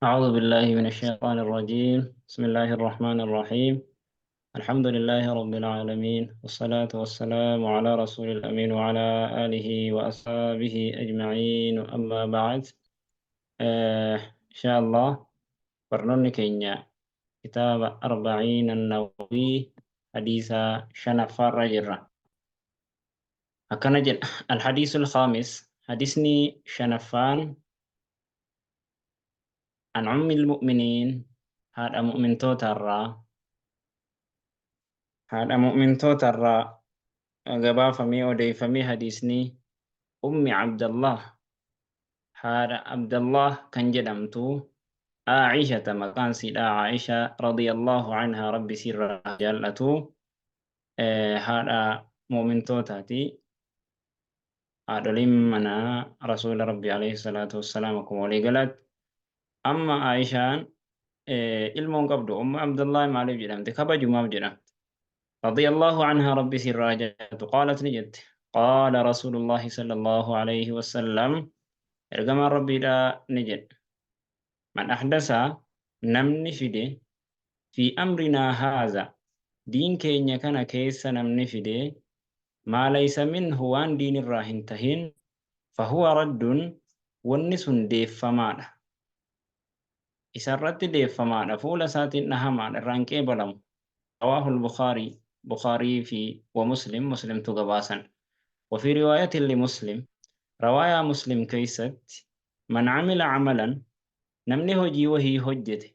أعوذ بالله من الشيطان الرجيم. بسم الله الرحمن الرحيم. الحمد لله رب العالمين، والصلاة والسلام على رسول الأمين وعلى آله وأصحابه أجمعين، أما بعد. إن شاء الله برنامج كينيا كتاب أربعين النووي حديث شنفر رجرة أكنجل. الحديث الخامس، حديثني شنفان، عن أم المؤمنين، هذا مؤمن توتر، هذا مؤمن توتر gabaafamee odeeffamee hadiisni Ummi Abdallah, haadha Abdallah kan jedhamtu, Aishata maqaan siidha, Aisha radiyallahu anha, rabbi sirraa jaallatu, haadha mu'mintootaati, haadholiin manaa rasuula rabbi alayhi salaatu wassalaam akkuma walii galaatti. Amma Aishaan ilmoon qabdu. Ummu Abdallah maaliif jedhamte? Kabajumaaf jedhamte. رضي الله عنها، ربي سراجة، قالت نجت: قال رسول الله صلى الله عليه وسلم، إرجما ربي لا نجد: من أحدث، نمني فيدي، في أمرنا هذا، دين كينيا كان كيس نمني فيدي، ما ليس منه، وان دين الراهن تهين، فهو رد، ونس ديفمان، إسرت ديفمان، فول سات نهمان الرانكي بلم. رواه البخاري، بخاري في ومسلم، مسلم تقباسا. وفي رواية لمسلم، رواية مسلم كيست: من عمل عملا، نمني هجي وهي هجته،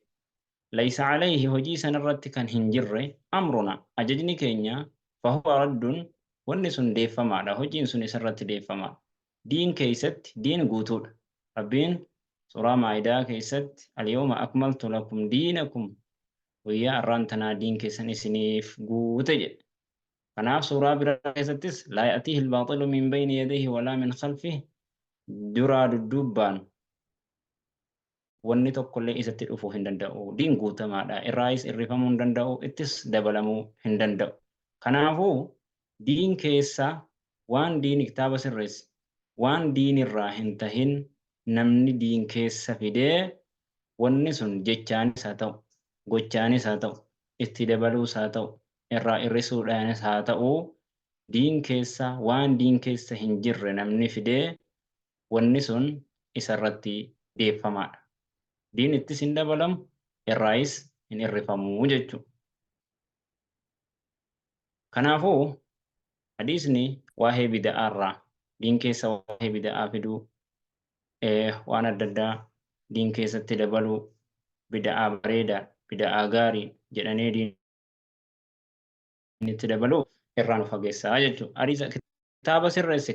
ليس عليه، هجي سنرت كان هنجر، أمرنا، أججني كينيا، فهو رد، ونس ديفما، هجين سن سرت ديفما. دين كيست دين قوتول، ربين سورة مائدة كيست: اليوم أكملت لكم دينكم، guyyaa har'aan tanaa diin keessan isiniif guute jedhe. Kanaaf suuraa biraa keessattis: لا يأتيه الباطل من بين يديه ولا من خلفه، duraa dudduubbaan wanni tokkollee isatti dhufuu hin danda'u. Diin guutamaadha. Irraayis irrifamuu hin danda'u, ittis dabalamuu hin danda'u. Kanaafuu diin keessa waan diin kitaaba sirreesse, waan diin irraa hin tahin namni diin keessa fidee, wanni sun jechaanis haa ta'u, gochaanis haa ta'u, itti dabaluus haa ta'u, irraa irrisuudhaanis haa ta'u, diin keessa waan diin keessa hin jirre namni fidee, wanni sun isarratti deeffamaadha. Diin ittis hin dabalamu, irraayis hin irrifamu jechuudha. Kanaafuu hadiisni waa'ee bida'aarraa, diin keessa waa'ee bida'aa fiduu, waan adda addaa diin keessatti dabaluu, bida'aa bareedaa, bida'aa gaarii jedhanii diin itti dabaluu irraa nu fageessaa jechuudha. Hadiisa kitaaba sirreesse.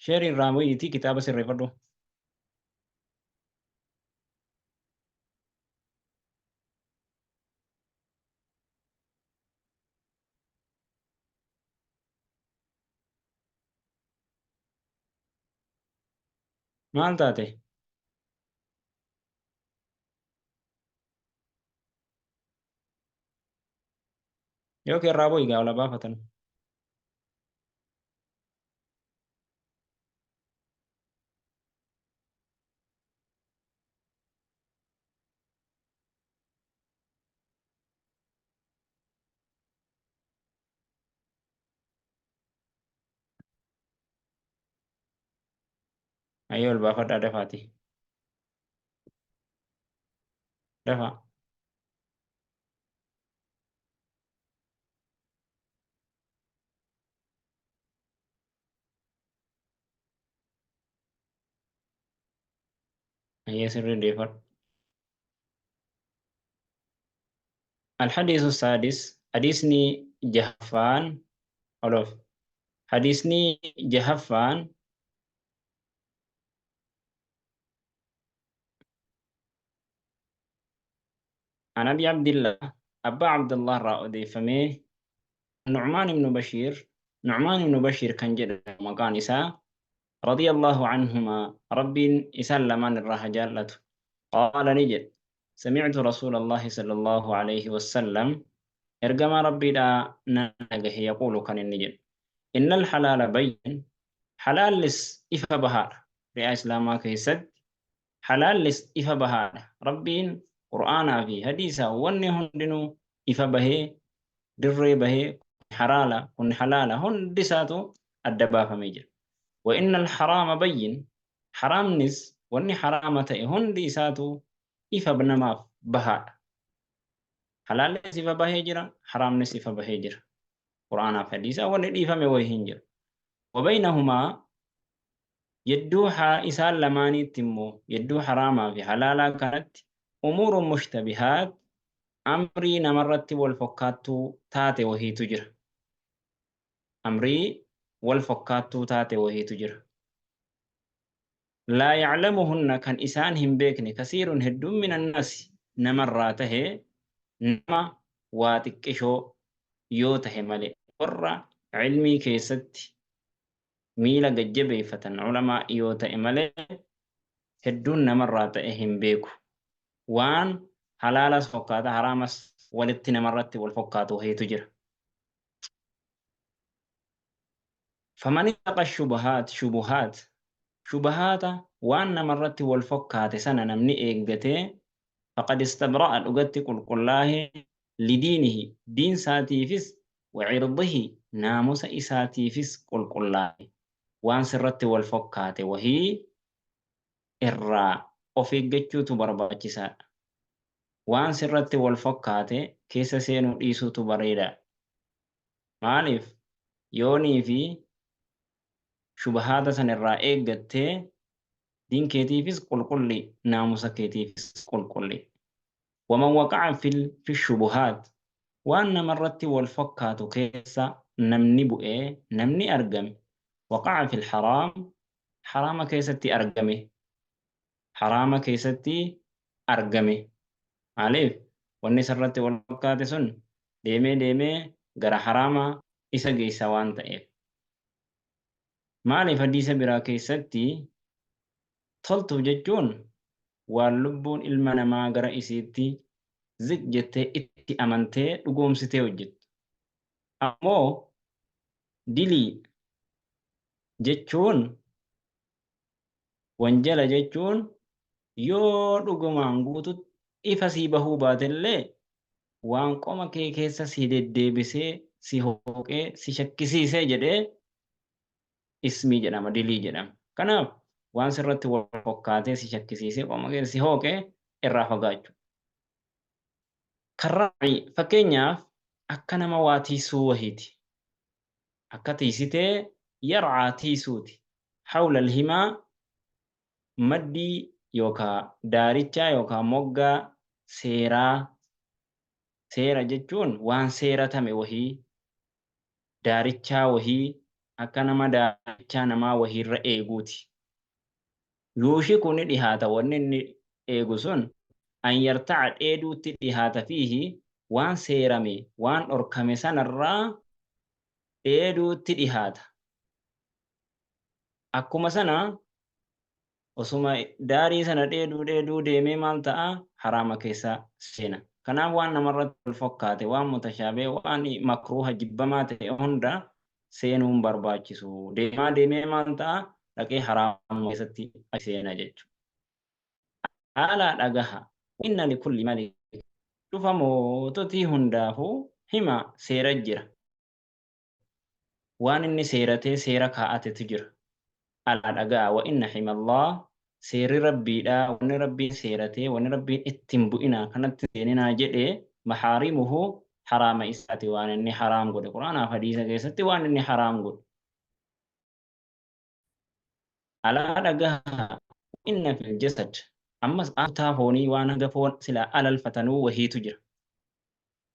Sheerii irraa mu'iitii kitaaba sirreeffadhu. Maal taate? Yookiin irraa bu'i gaa ola baafatan. Ayyoo, ol baafadhaa dafaati. Dafa. Ayyee, sirrii deeffadhu. الحديث السادس، حديثني جهفان ألوف، حديثني جهفان، عن أبي عبد الله، أبا عبد الله را فمي، نعمان بن بشير، نعمان بن بشير كان جد مقان إساء، رضي الله عنهما، ربي إسان لمن الراها جالته، قال نجد: سمعت رسول الله صلى الله عليه وسلم، إرجما ربي لا نجه، يقول كان النجد Innal halaala bayyin, halaallis ifa bahaadha. Shari'aa Islaamaa keessatti halaallis ifa bahaadha. Rabbiin Qur'aanaa fi hadiisa wanni hundinuu ifa bahee, dirree bahee, haraala kun halaala hundi isaatu adda baafamee jira. Wa innal haraama bayyin, haraamnis wanni haraama ta'e hundi isaatu ifa namaaf bahaadha. Halaallis ifa bahee jira, haraamnis ifa bahee jira. Qur'aanaa fi hadiisa wanni dhiifame wayii hin jiru. Wa baynahumaa, yedduu isaan lamaaniitti immoo, yedduu haraamaa fi halaalaa kanatti, umuurun mushtabihaat, amrii namarratti wal fokkaattuu taate wahiitu jira. Amrii wal fokkaattuu taate wahiitu jira. Laa yaclamuhunna, kan isaan hin beekne, kasiirun, hedduun, min annaasi, namarraa tahe, nama waa xiqqishoo yoo tahe malee, warra cilmii keessatti miila gajjabeeffatan, culamaa yoo ta'e malee, hedduun namarraa ta'e hin beeku. Waan halaalas fokkaata haraamas walitti namarratti wal fokkaatu wahiitu jira. Faman ittaqa shubuhaat, shubuhaat, shubahaata, waan namarratti wal fokkaate sana namni eeggatee, faqad istabra'a, dhugatti qulqullaahe, lidiinihi, diin isaatiifis, wa cirdihi, naamusa isaatiifis qulqullaahe. Waan sirratti wal fokkaate wahii irraa of eeggachuutu barbaachisaadha. Waan sirratti wal fokkaate keessa seenuu dhiisuutu bareedaadha. Maaliif? Yoonii fi shubahaata san irraa eeggattee, diin keetiifis qulqulli, naamusa keetiifis qulqulli. Waman waqa'a fi shubuhaat, waan namarratti wal fokkaatu keessa namni bu'ee namni argame, waqa'a fil haraam, haraama keessatti argame, haraama keessatti argame. Maaliif? Wanni isarratti wal fakkaate sun deemee deemee gara haraama isa geessa waan ta'eef. Maaliif? Hadiisa biraa keessatti toltuu jechuun waan lubbuun ilma namaa gara isiitti ziq jettee itti amantee dhugoomsitee hojjettu. Ammoo dilii jechuun, wanjala jechuun, yoo dhugumaan guututti ifa sii bahuu baatellee, waan qoma kee keessa si deddeebisee, si hooqee, si shakkisiisee jedhee ismii jedhama, dilii jedhama. Kanaaf waan sirratti wal fokkaatee si shakkisiisee qoma keessa si hooqee irraa fagaachuu. Karraa'i, fakkeenyaaf akka nama waa tiisuu wahiiti. Akka tiisitee, yar'aa, tiisuuti. Hawla alhimaa, maddii yookaa daarichaa yookaa moggaa seeraa. Seera jechuun waan seeratame wahii, daarichaa wahii, akka nama daarichaa namaa wahiirra eeguuti. Yuushiku, ni dhihaata, wanni inni eegu sun, an yarta'a, dheeduutti dhihaata, fiihi, waan seerame, waan dhorkame sanarraa dheeduutti dhihaata. Akkuma sana osuma daarii sana dheeduu dheeduu deemee maal ta'a? Haraama keessa seena. Kanaaf waan namarratti wal fokkaate, waan mutashaabee, waan makruuha jibbamaa ta'e hunda seenuun barbaachisu. Deemaa deemee maal ta'a? Dhaqee haraama keessatti seena jechuudha. Alaa, dhagaha. Inna likulli malik, dhufa moototii hundaafuu, hima, seera jira. Waan inni seeratee seera kaa'atetu jira. Alaa, dhaga'a. Wa inna himallah, seerri Rabbiidha, wanni Rabbiin seeratee, wanni Rabbiin ittiin bu'inaa, kanatti seeninaa jedhe, maxaarimuhu, haraama isaati, waan inni haraam godhe Quraanaaf hadiisa keessatti, waan inni haraam godhe. Alaa, dhagaha. Inna fil jasad, ammas kutaa foonii, waan hanga foon silaa alalfatanuu wahiitu jira.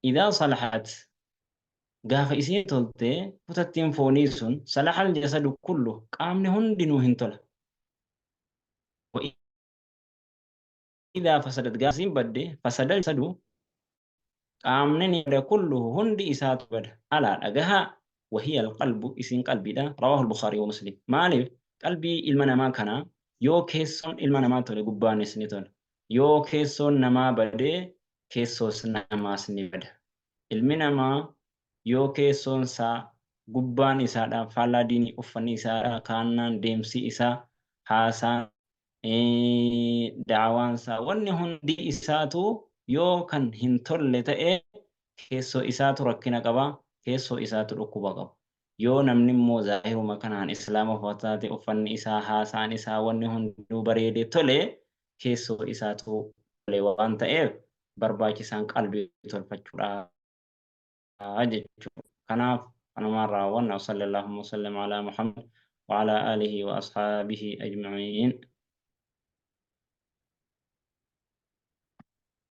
Idaa salahat, gaafa isiin tolte kutattiin foonii sun, salahal jasadu kullu, qaamni hundinuu hin tola. Wa idaa fasadat, gaafa isiin badde, fasadal jasadu, qaamni ni bada, kulluhu, hundi isaatu bada. Alaa, dhagahaa. Wahiya alqalbu, isiin qalbiidha. Rawaahu al-Bukhaarii wa Muslim. Maaliif? Qalbii ilma namaa kana, yoo keessoon ilma namaa tole, gubbaanis ni tola. Yoo keessoon namaa badee, keessoos namaas ni bada. Ilmi namaa yoo keessoon isaa Gubbaan isaadhaa faallaa diinii uffanni isaadhaa kaannaan deemsi isaa haasaan da'awaan isaa wanni hundi isaatu yoo kan hin tolle ta'e keessoo isaatu rakkina qaba, keessoo isaatu dhukkuba qaba. Yoo namni immoo zaahiruma kanaan islaama uffatate uffanni isaa haasaan isaa wanni hunduu bareedee tole keessoo isaatu tole waan ta'eef barbaachisaan qalbii tolfachuudha jechuudha. Kanaaf kanumaan raawwanna. Sallallahu wasallam ala Muhammad wa ala alihi wa ashaabihi ajma'iin.